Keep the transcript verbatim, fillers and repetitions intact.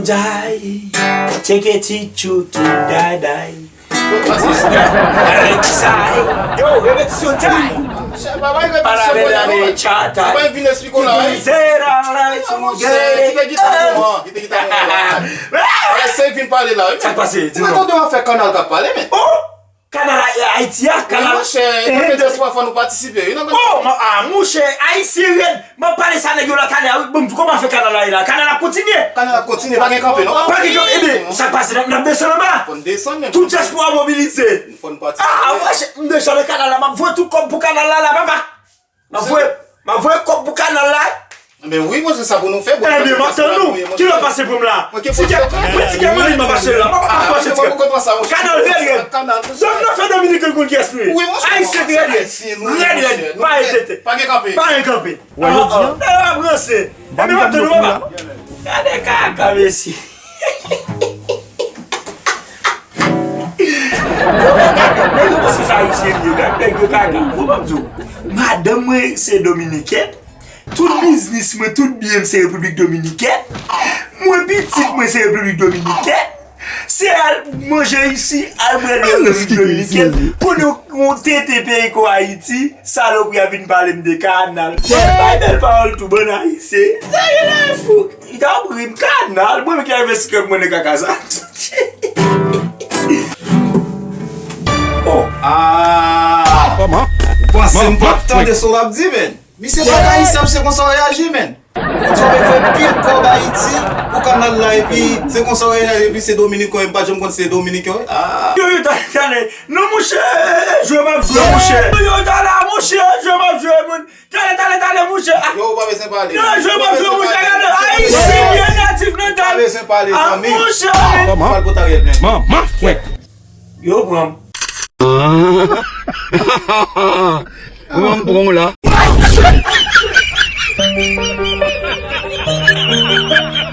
Jai, cheke chichu tu dadai. Yo, repetisyon time. Para ver la de chata. Zera la. Kite gita nou an, kite gita nou an. Alè se vin pale la. Sa k pase? Di non. Mwen tande w ap fè Kanal k ap pale, men. Oh! Kanal Ayiti a, kanal. Monchè, e nan medya swa fò nou patisipe wi. Oh, ah, monchè, Ayisyen rèd. M ap pale sa nèg yo la talè a wi. Bon, kòman fè kanal la ye la? Kanal ap kontinye. Kanal ap kontinye, pa gen kanpe non. Pa gen kanpe, ebyen, sa k pase, n ap desann anba. Fò n desann menm. Tout dyaspora mobilize. Fò n patisipe. Ah, monchè, m desann nan kanal la, m ap voye tout kòb pou kanal la la, papa. M ap voye, m ap voye kòb pou kanal la. Men wi, monchè, sa pou nou fè. Ebyen, m ap tann nou. Ki lè w pase pou m la? Ti kè, mwen ti kè mwen li m ap achte la. M ap achte ti kè. Kanal rèd rèd. Zòn nan fè Dominiken konn kiyès nou ye. Ayisyen rèd rèd. Rèd rèd. Pa gen tete. Pa gen kanpe. Pa gen kanpe. Ou wè jodi a? Nèg ap ranse. Ebyen, m ap tann nou, papa. Gade kaka, mesye. Nèg yo panse se Ayisyen m ye, gade nèg yo kaka. Bon, ban m di w, madanm mwen se dominikèn, tout biznis mwen, tout byen m se Repiblik Dominikèn, mwen pitit mwen se Repiblik Dominikèn, se al manje isi, al bwè dlo Repiblik Dominikèn, pou nou yon tete peyi kon Ayiti, salopri a vin pale m de kanal. Bay bèl pawòl tou, bann Ayisyen. Sa gen la fou. Li t ap ri m kanal, mwen menm ki leve sikèt mwen nan kaka sa. Oh. Ah. Ou panse m p ap tande sa w ap di, men? Misye pa ka Ayisyen, se konsa w reyaji, men. Ou di w bezwen pil kòb Ayiti pou kanal la, epi se konsa w reyaji, epi se Dominiken, m pa t janm konn se Dominiken, wi. Ah. Yo, yo, tande, tande. Non, monchè, jwe m ap jwe, monchè. Yo, tande, monchè, jwe m ap jwe, moun. Talè, talè, talè, monchè. Ah. Yo, ou pa bezwen pale. Yo, jwe m ap jwe, monchè, gade. Ayisyen byen natif nan talè. Pa bezwen pale, zanmi. Ah, monchè. Pral pote Ariel menm. Manman fwèt. Yo, pran m. Pran m, pran w la.